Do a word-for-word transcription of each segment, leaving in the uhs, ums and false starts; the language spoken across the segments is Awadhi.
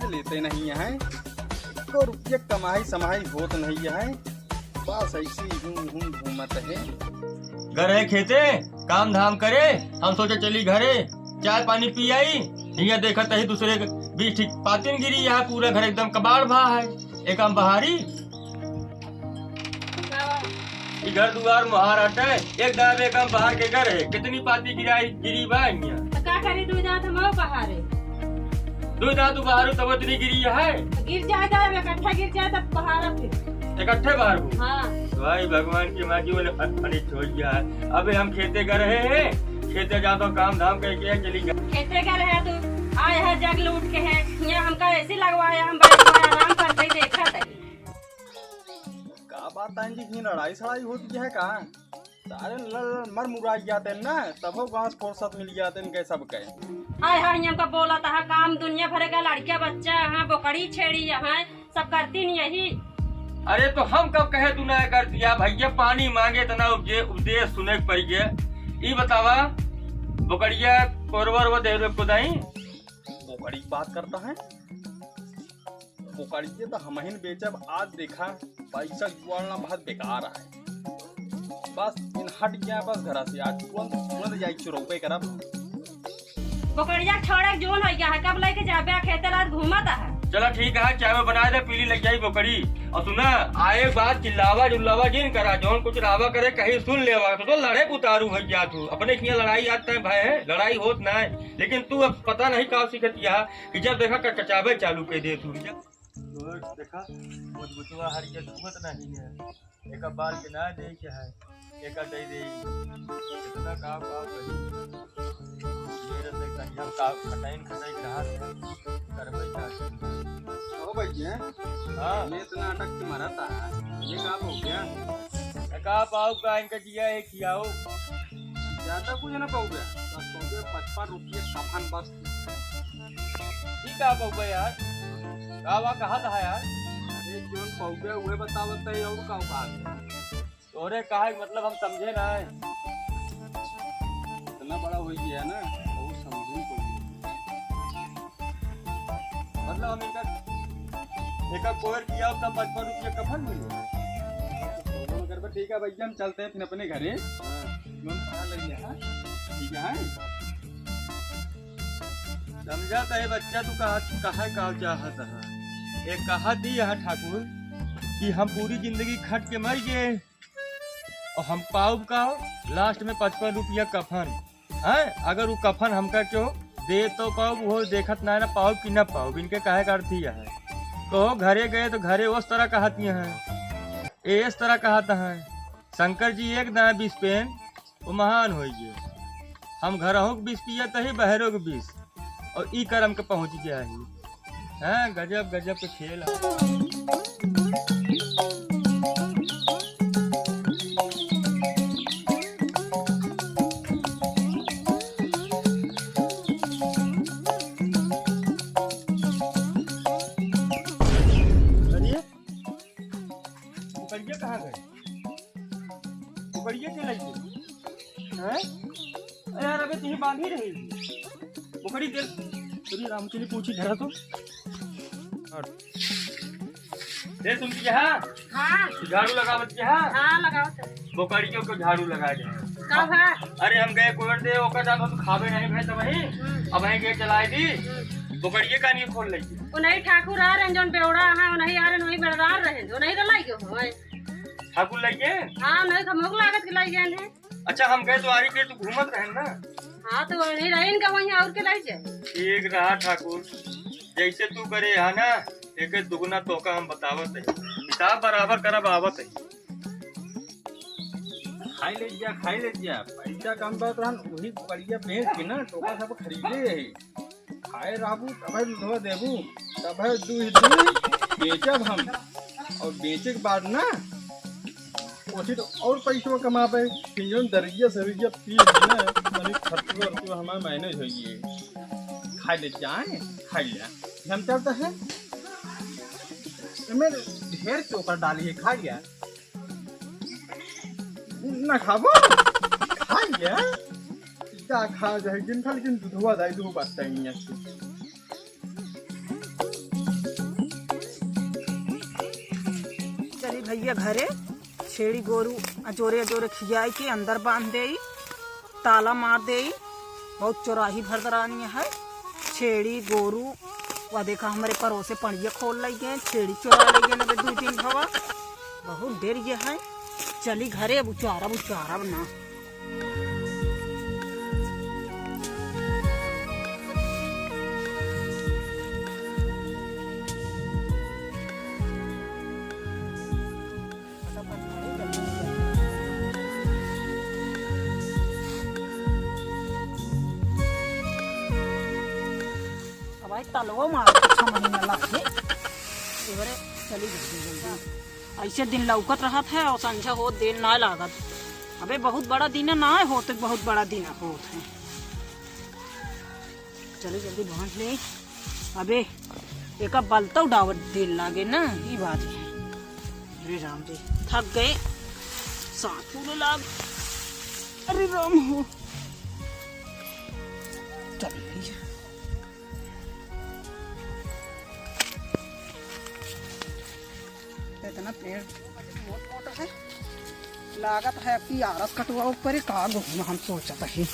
लेते नहीं है, एको रुपया कमाई समाई होत नहीं है, बस ऐसी हूँ हूँ घूमत है। घर है खेते, काम धाम करे, हम सोचे चली घरे, चाय पानी पी आई। हियाँ देखत ही दूसरे के बीच ठीक पातिन गिरी, यहाँ पूरा घर एकदम कबाड़ भा है। एक हम बहारी, ई घर दुआर मोहार हटे, एक दाब एक हम बाहर के घर है, कितनी पाती गिराई गिरी बा हियाँ। तो का करी, दुई दांत हम बहारे। दुई दांत तू बहारू तब इतनी गिरी है। तो गिर जाए दाब, इकट्ठा गिर जाए तब बहारा फिर। इकट्ठे बहारू? हाँ। भाई भगवान की माँ की बोले फट फटी छोड़ गया है। अबे हम खेते गए रहे हैं, खेते जा तो काम धाम करके चली गए। खेते गए रहे तू, आए है जग लूट के है, यहाँ हमका ऐसी लगवा है, हम बैठ के आराम करते ही देखा थे। का बात है जी, कहीं लड़ाई सड़ाई होती है का? सारे लड़ लड़ मर मुराई जाते हैं ना, तबो गांस फुर्सत मिल जाते हैं इनके सबके। हाय हाय, हमका बोला था काम दुनिया भरे का लड़किया बच्चा, हाँ बोकड़ी छेड़ी, यहाँ सब करती नहीं यही। अरे तो हम कब कहे तू ना कर दिया भैया, पानी मांगे इतना उपजे-, उपदेश सुने के पड़ गया। ई बतावा, बोकड़िया कोरवर वो दे दे को दाई। बोकड़ी की बात करता है? बोकड़िए तो हमहिन बेचब, आज देखा पैसा जुआड़ना बहुत बेकार है। बस इन हट गया बस घरा से, आज तुरंत तुरंत जाई चुरौपे करब। बोकड़िया छोड़े के जोन हो गया है, कब लेके जाबे? खेते लात घूमत है। चला ठीक है, चाय में बना दे, पीली लग जाई बोकड़ी। और सुना, आए बात चिल्लावा जुल्लावा जिन करा, जौन कुछ रावा करे कहीं सुन लेवा, तो, तो लड़े उतारू हो गया तू। अपने किया लड़ाई आज तय भय है, लड़ाई होत ना है, लेकिन तू अब पता नहीं का सीखत यहाँ कि जब देखा क-, कचाबे चालू कर दे तू। तोर देखा, बुचबुचवा हर के छुअत नहीं है। एका बाल के ना दे के है, एका दे दे। इतना का, का कही? मेरे से कहीं हम का खटाइन, खटाइन कहाँ से करबे का? ओ भैया, हाँ। ये इतना अटक के मरा था, ये का हो गया? का पाऊ का इनका जिया एक खियाओ। ज्यादा कुछ ना पाऊबे, बस पाऊबे पचपन रुपये कफन बस। ठीक है पाऊबे यार, का वा कहा था यार? अरे जोन पाऊबे उहे बतावत है और का बात है? तोरे कहा के मतलब हम समझे ना है। इतना बड़ा हो गया ना, बहुत समझे को। मतलब हम एकर, एकर कोयर किया तब पचपन रुपया कफन मिले। तो कोनो करबा, ठीक है भैया, हम चलते हैं फिर अपने घरे। हाँ। लोन पढ़ा लग गया, हाँ? ठीक है, हाँ? समझा तो है बच्चा, तू कहा, कहा, का चाहत है? एक कहा थी यहाँ ठाकुर कि हम पूरी जिंदगी खट के मर गए, और हम पाउब का लास्ट में पचपन रुपया कफन, हैं? अगर वो कफन हमका क्यों दे तो पाउब, वो देखत ना है ना पाउब कि ना पाउब, इनके कहे का अर्थ ही है। कहो घरे गए तो घरे उस तरह कहती हैं, ए इस तरह कहता है। शंकर जी एक दाएं बीस पेन, वो महान हो गए। हम घरहों के बीस पिया तही बहरों के बीस, और ई करम के पहुँच गया है। हाँ, गजब, गजब के खेल है। अरे, बोकड़िया कहाँ गए? बोकड़िया के लइके? हैं? अरे यार, अबे तुहीं बांधी रही। बोकड़ी दे। अरे राम, चली पूछी धरा तो। दे सुन के यहाँ। हाँ। झाड़ू लगावत के हाँ। हाँ, लगावत है। बोकड़ियों को झाड़ू लगा दे। का भा? अरे हम गए कोयर दे, ओकर जात हम खाबे नहीं भए तब वहीं। हम्म। अब वहीं गए चलाए दी। हम्म। बोकड़िए का नहीं खोल लइके। वो नहीं ठाकुर आ रहे हैं, जोन बेवड़ा है, वो नहीं आ रहे हैं, वहीं बेड़रार रहे हैं, वो नहीं तो लाई गयो है। ठाकुर लइके? हाँ, नहीं तो हमको लागत के लाई गए हैं। अच्छा, हम गए तो आरी के तू घूमत रहे ना। हाँ, तो वहीं रहे इनका, वहीं और के लाई जाए। ठीक रहा ठाकुर, जैसे तू करे यहाँ ना, एक दुगुना तोका हम बतावत है, हिसाब बराबर करब आवत है। खाई ले जा, खाई ले जा, पैसा कम बात रहन, वही बढ़िया बेच के ना टोका सब खरीदे है। खाए रहबू तबे दूधवा देबू, तबे दूध दूध बेचब हम। और बेचे के बाद ना ओसे तो और पैसवा कमाबे। फिर जौन दरिया सरिया पी ना, मने खर्चवा उर्चवा हमार मैनेज हो गए। खा ले जाए, खा ले। हम चलते हैं, एमे ढेर चोकर डाली है, खा गया। ना खाबो? खा गया। का खा जाए, दिन खा, लेकिन दूधवा दाई, दूध बात नहीं है। ये घरे छेड़ी गोरू अजोरे अजोरे खियाई के अंदर बांध देई, ताला मार देई। बहुत चोराही भरदरानी है। छेड़ी गोरू, वह देखा हमरे परोसे पड़िया खोल लई गए, छेड़ी चोरा लई गए, अबे दू दिन भवा। बहुत डर ये है। चली घरे, अब उचारब, उचारब ना। अब आई तलवो मार के छह महीना लागे। एबरे चली जल्दी जल्दी। ऐसे दिन लौकत रहत है और संझा होत देर ना लागत। अबे बहुत बड़ा दिन ना होत, बहुत बड़ा दिन होत है। चले जल्दी बांध ले। अबे एका बलतौ डावत देर लागे ना, ई बात है। अरे राम रे, थक गए, सांस फूले लाग। अरे राम हो, चल भैया। इतना पेड़ मोट मोट है, लागत है कि आरस कटवा ऊपर ही का घूम हम सोचत ही।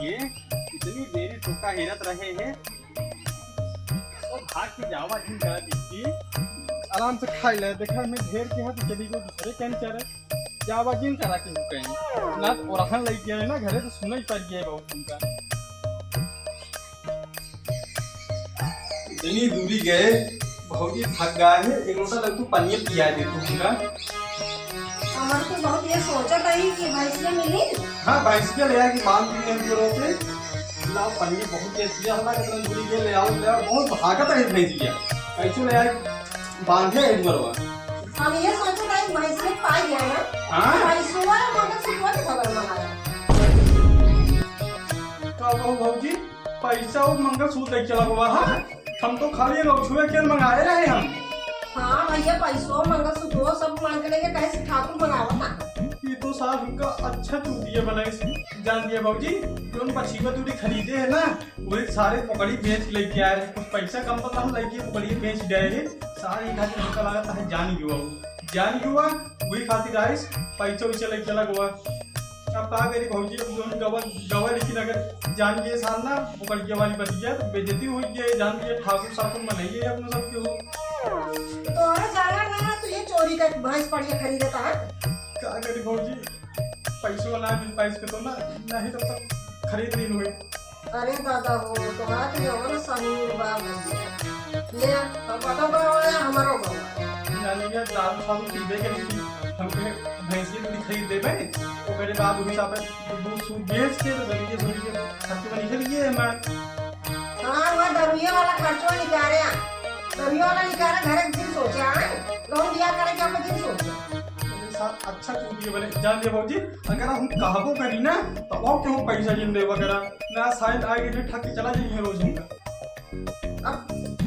के, इतनी देरी तोका हेरत रहे हैं, तो भाग के जावा जिन करा दीदी। आराम से खाई ले, देखा मैं ढेर के हाथ चली गई दूसरे कैंसर है। जावा जिन करा के कहीं। ना तो ओरहन लग गया है ना, घरे तो सुना ही पड़ गया है बहुत उनका। इतनी दूरी गए, भौजी थक गए हैं, एक लोटा लग तू पनिया पिया दे तू उनका। हमारे तो बहुत ये सोचत रही कि भैंसिया मिली। हाँ, भैंसिया ले आए कि बांध दी है जोरों से। लाओ पनिया बहुत तेज पिया हला, कितना दूरी गए, ले आओ, ले आओ, बहुत भागत है भैंसिया। कैसे ले आए, बांधे है जोरवा। हम ये सोचत रही भैंसिया पाई गया ना। हाँ। भैंसुआ मगर से कोई खबर मंगाया। का कहू भौजी, पैसा और मंगलसूत्र लेके चला हुआ है। हम तो खाली एगो छुए के मंगाए रहे हम। हाँ भैया, पैसो मंगलसूत्रो सब मांग के लेके कहे से ठाकुर मंगावा था। ये तो सार हमका अच्छा चूतिया बनाइस। जान दिया भौजी, जोन बछिया दूरी खरीदे है ना, वही सारे पकड़ी बेच लेके आए रहे। कुछ पैसा कम तो ना लेके पकड़ी बेच गए है। सारे खातिर हमका लगा था जान युवा, जान युवा, वही खातिर आइस, पैसा वैसा लेके चला गवा। अब का करी भौजी, अब जोन गवा, गवा लेकिन अगर जान गए सार ना, पकड़ के वाली बतिया, तो बेइज्जती हुई गई, जान दिया ठाकुर साकुर मनइए अपने सब के हो। तोहरा जाना ना, तू ये चोरी का भैंस पड़िया खरीदता है। का करी भौजी, पैसो ना मिल पाइस के तो ना, नहीं तब तक खरीद ली हुई। अरे दादा हो, तोहार तो जवन समीर बा भैया। ले, हम पता बा वाला हमारो बा। जान लिया, दारू सारू पीबे के नहीं, हमके भैंसिया दूध खरीद देबे, ओकरे बाद वही साथ दूध सूध बेच के तो दरिये सोरी के खर्च में निकल गए हमार। हाँ, वह दरुए वाला खर्चो निकारे, दरुए वाला निकारे, घर के दिन सोचे, हाँ? गहूँ बिया करे के अपन दिन सोचे। मेरे साथ अच्छा चूतिया बने, जान लिया भौजी, अगर हम कहबो करी ना, तो और क्यों पैसा जिन देवा करा। ना साइन आए के ठग के चला जाइए रोज उनका। अब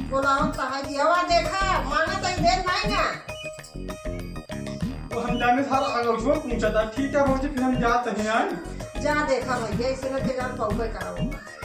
बोलावत तो है कि हवा देखा, माना तो दे नहीं ना। तो हम जाने सारा अगर जो पूछा था, ठीक है भौजी, फिर हम जाते हैं यार। जा देखा भैया, इसे ना के जान पाऊंगा का होगा।